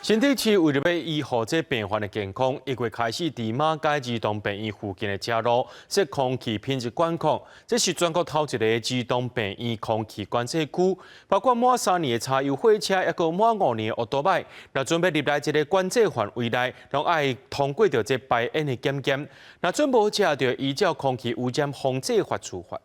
新竹市為著欲維護這病患的健康，1月開始佇馬偕兒童病院附近的車路設空氣品質管控，這是全國頭一个兒童病院空氣管制區，包括滿三年的柴油貨車，抑閣滿5年的歐多擺，若準備入來這个管制範圍內，攏愛通過著這排煙的檢驗。若準無者，就依照空氣污染防制法處罰。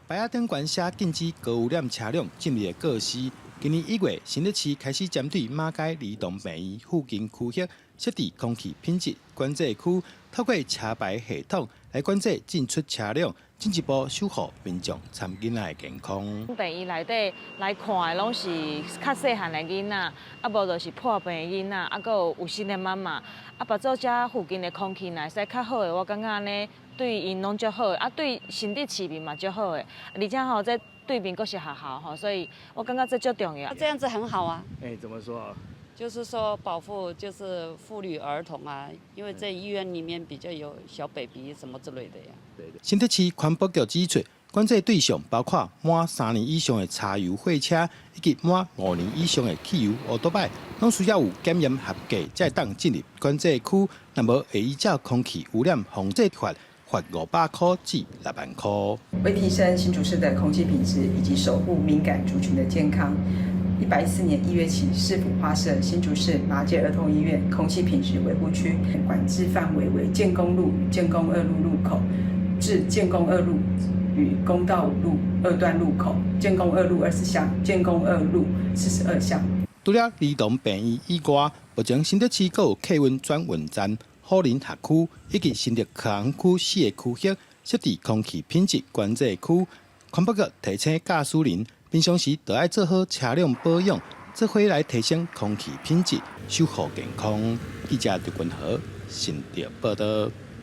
牌仔頂懸寫禁止高污染車輛進入的告示。今年1月，新竹市開始針對馬偕兒童病院附近區域設置空氣品質管制區，透過車牌系統來管制進出車輛，進一步守護民眾參囡仔的健康。病院內底來看的攏是較細漢的囡仔，啊無就是破病的囡仔，啊閣有新的媽媽，啊腹肚遮附近的空氣若會使較好的，我感覺按呢對𪜶攏足好的，啊對新竹市民嘛足好的，而且吼這對面閣是學校吼，所以我感覺這足重要。這樣子很好啊。哎，怎麼說？就是說保護就是婦女兒童啊，因為在醫院裡面比較有小 baby 什麼之類的呀。對對。新竹市環保局指出，管制對象包括滿三年以上的柴油貨車，以及滿五年以上的汽油歐多擺，攏需要有檢驗合格才會當進入管制區。若無會依照空氣污染防治法，罰500塊至6萬塊。為提升新竹市的空氣品質以及守護敏感族群的健康，114年1月起，市府劃設新竹市馬偕兒童醫院空氣品質維護區，管制範圍為建工路與建工二路路口至建工二路與公道五路二段路口、建工二路20巷、建工二路42巷。除了兒童病院以外，目前新竹市閣有客運轉運站、虎林學區以及新竹科學區四个區域設置空氣品質管制區。環保局提醒駕駛人，平常時就愛做好車輛保養，做伙來提升空氣品質，守護健康。記者劉君和新竹報導。